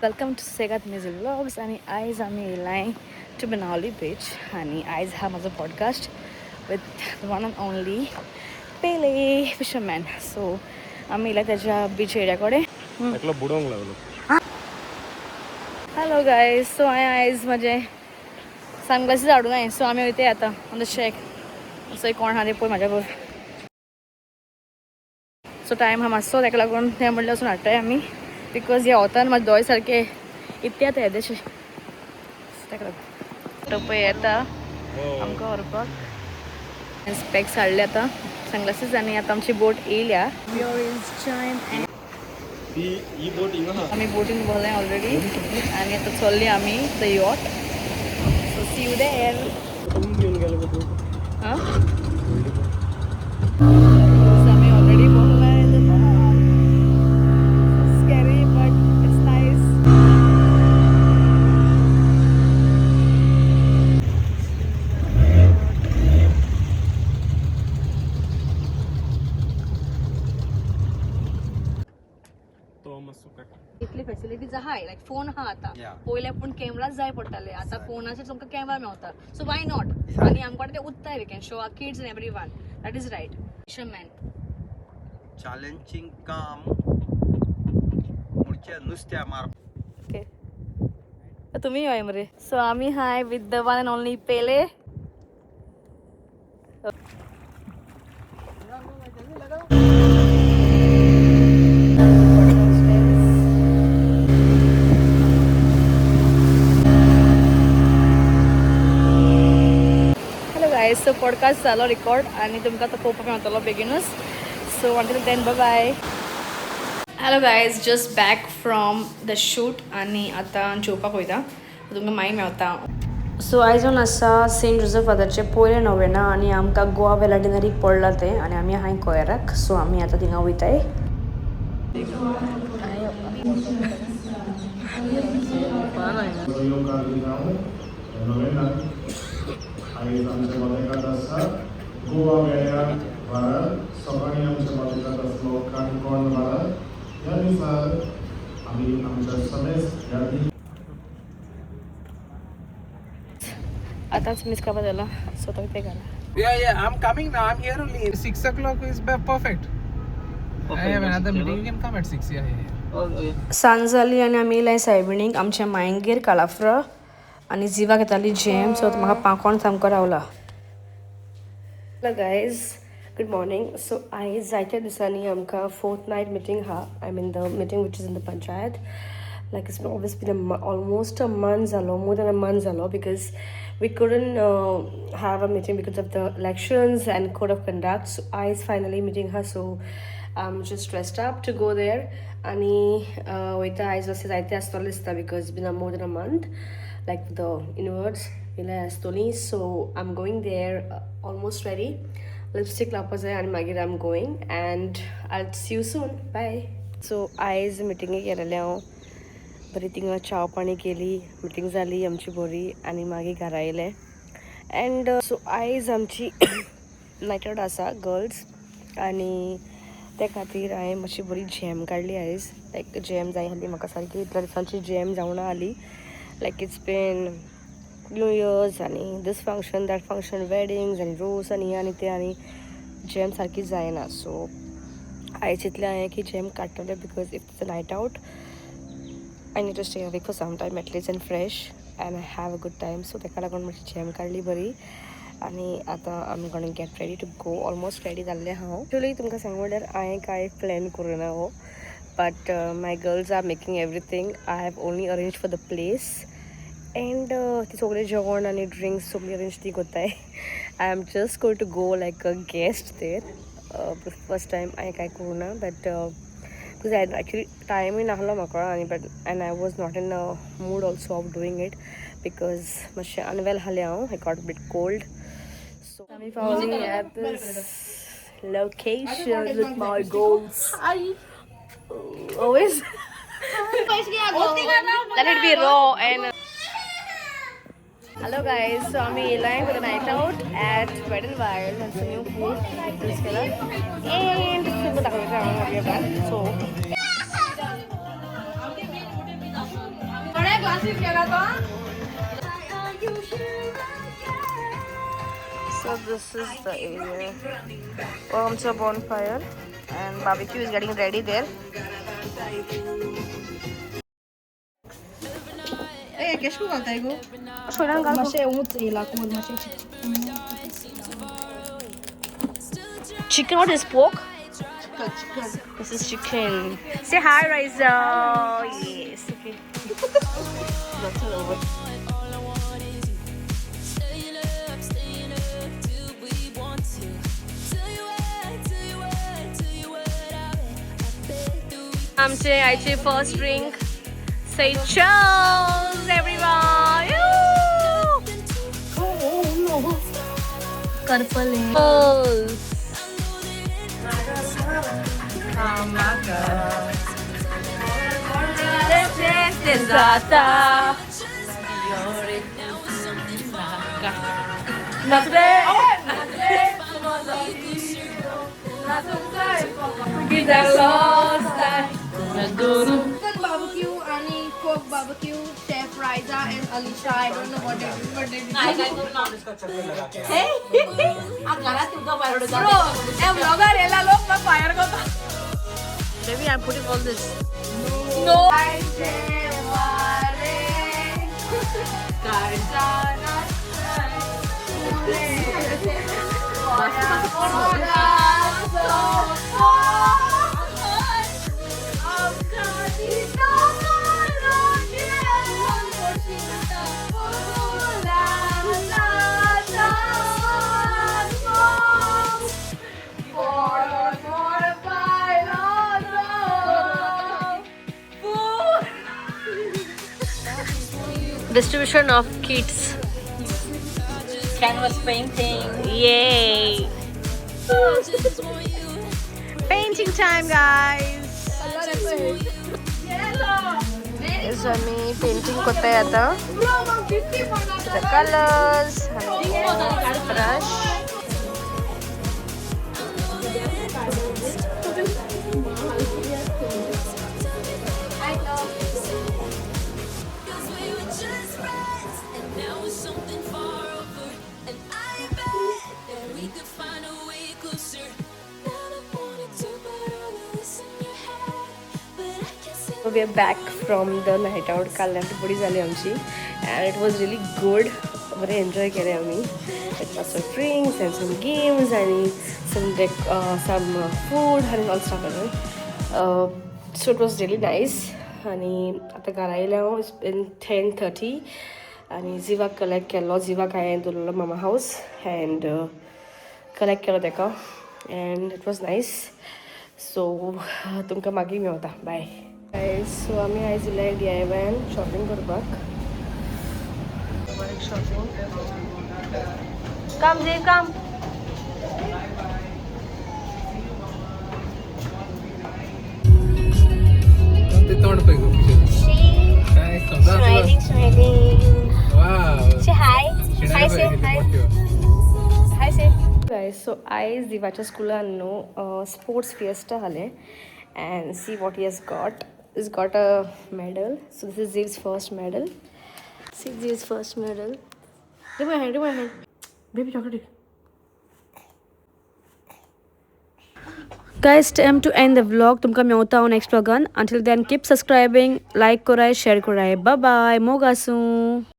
Welcome to सेगात music vlogs. आणि आयज आमी येयलाय टू बेनावली बीच आणि आयज हा म्हजो podcast with one and only Pele fisherman. So आमी येयला त्याच्या बीच एरिया कडेन. एकलो बुडोवंक लागलो. हॅलो गायज, सो हांवें आयज म्हजें सनग्लासीस हाडूं नाय. सो आमी वयताय आतां ऑन the shack. सो कोण आहा ते पळय म्हाज्या बरोबर. सो टायम आहा मातसो, ताका लागून तें म्हणल्यार वचून हाडटाय आमी, because ह्या वतान म्हाजे दोळे सारके इतले आतां येदेशे. ताका लागून तो पळय येता आमकां व्हरपाक. स्पेक्स हाडले आतां, सनग्लासीस, आनी आतां आमची बोट येयल्या. ती ही बोट हिंगा आहा. आमी बोटीन बसले ऑलरेडी आनी आतां चल्ली आमी the yacht. So see you there. तुमी घेवन गेले गो बोट. हां, आमी ऑलरेडी बसले. Scary but it's nice. तो मातसो काडटा. इतली फॅसिलिटीज आहाय, लायक फोन आहा आतां. पयलें पूण कॅमराच जाय पडटाले, आतां फोनाचेर तुमकां कॅमरा मेवता. So why not? आनी आमकां ते उत्ताय, we can show our kids and everyone. That is right, fisherman. Challenging काम मुळचे नुस्त्या मार. ओके, तुम्ही हय मरे. सो आमी हाय with the one and only Pele. Hello guys, so podcast जालो रिकॉर्ड आनी तुमकां तो पळोवपाक मेळटलो बेगीनूच. So until then, bye. Hello guys, just back from the shoot आनी आतां जेवपाक वयता. तुमकां मागीर मेवता. सो आयज जावन आसा सेंट जोजफ फादरचें पयलें नोवेना आनी आमकां गोवा वेलाडिनरीक पडलां तें आनी आमी आहाय कोयराक. सो आमी आतां थिंगा वयताय. येवकार दिता हांव नोवेनाक. आयज आमच्या बालकात आसा गोवा वेळ्या वारार, सकाळीं आमच्या बालकात आसलो काणकोण वारार. ह्या दिसा आमी आमच्या समेस्त ह्या आतांच मीस करपा जाला. सो तुमी पे घाला. Yeah, I'm coming now. I'm here only. 6 o'clock is perfect. I have another meeting. You can come at 6. Yeah. सांज जाली आनी आमी येयलाय सायबिणीक आमच्या मायंगेर कालाफ्रा आनी जिवाक येताली जेम. सो म्हाका पांकोण सामको रावला. Hello guys, good morning. So आयज जायत्या दिसांनी आमकां फोर्थ नायट मिटींग आहा. I mean the meeting which is in the panchayat. Like it's always been almost a month जालो, मोर दॅन अ मंथ जालो, because we couldn't have a meeting because of the elections and code of conduct. So आयज finally meeting आहा. So I am just dressed up to go there आनी वयता आयज. अशें जायते आसतलें दिसता because been a more than a month, like the inwards येयल्या आसतली. So I am going there, almost ready. Lipstick लावपा जाय आनी मागीर I am going and I see you soon. Bye. So आयज मिटिंगेक गेलेलें हांव. बरी थिंगा चाव पाणी केली, मिटींग जाली आमची बरी आनी मागीर घरा येयलें. अँड सो आयज आमची नायट आउट आसा गर्ल्स आनी त्या खातीर हांवें मातशी बरी झेम काडली आयज. लायक झेम जाय आसली म्हाका सारकी. इतल्या दिसांची झेम जावना आली. Like it's been new years आनी this function, that function, weddings आनी रोस आनी हें आनी तें आनी झेम सारकी जायना. सो आयज चिंतलें हांवें की झेम काडटलें, because if it's a night out, I need to stay awake for some time at least and fresh and have a good time. So ताका लागून मातशी झेम काडली बरी आनी आतां I'm gonna get ready to go. Almost ready जाल्लें हांव. एक्चुली तुमकां सांगू म्हणल्यार हांवें कांय प्लॅन करूं ना हो, but my girls are making everything. I have only arrange for the place and ती सगळें जेवण आनी ड्रिंक्स सगळी अरेंज ती कोत्ताय. I am just going to go like a guest there. First time हांवें कांय करूं ना, बट because I actually टायमूय नासलो म्हाका आनी but and I was not in a mood also of doing it because मातशें अनवेल आसलें हांव. I got bit cold. So आमी पावली at this location with my goals. Always let it be raw and hello guys, so आम्ही येयलाय for the night out at Wet n Wild. That's a new food use केला and तुमकां दाखयता हांव. So classes गेला तो. So this is the area. आमचो bonfire and barbecue is getting ready there. ए केश को घालताय गो? मातशें ऊंच येयला कोण मातशें. Chicken, what is pork? Chicken. This is chicken. Say hi, Riza. Yes. Okay. That's all over. Staying up, staying up till we want to. Tell you what, tell you what, tell you what I bet that we आमचे आयचे first drink. Say cheers, everyone. Carpal. Cheers. जाता नाचले chicken barbecue आणि coke barbecue, chef Raiza and Alisha. I don't know what they do, but they do. Bro, हे vlogger येला लोक fire करता. Baby, I'm putting all this. No. Distribution of kits. Canvas painting. Yay! Painting time, guys. So आमी painting करताय आता. The colors, brush. Cause we were just friends, and now we're something far over. And I bet that we could find a way closer. Not I wanted to, but all the this in your head. But I can't say We are back from the night out. काल night बरी जाली आमची and it was really good. बरें enjoy केलें आमी with lots of drinks and some games आनी some food आनी all stuff. So it was really nice. आनी आतां घरा येयलें हांव. It's been 10:30 आनी जिवाक कलेक्ट केलो. जिवाक हांवें दवरलो मामा हावस एंड कलेक्ट केलो ताका and it was nice. So तुमकां मागीर मेवता. बाय. सो आमी आयज येयल्या डीआयवायन शॉपिंग करपाक. Shopping. Come Jeev, come. ते तोंड पळय गो तुजें. काय समजा. Smiling, smiling. Wow. Say hi. Hi, say hi. Hi, say. Guys, so आयज दिवाच्या स्कुलान न्हू स्पोर्ट्स फिएस्टा जालें and see what he has got. He's got a medal. So this is Ziv's first medal. See Ziv's first medal. Give my hand, give my hand. Baby, chocolate. Guys, time to end the vlog. तुमका मेवता हांव next vlogan. Until then, keep subscribing, like कराय, share कराय. Bye bye. मोग आसूं.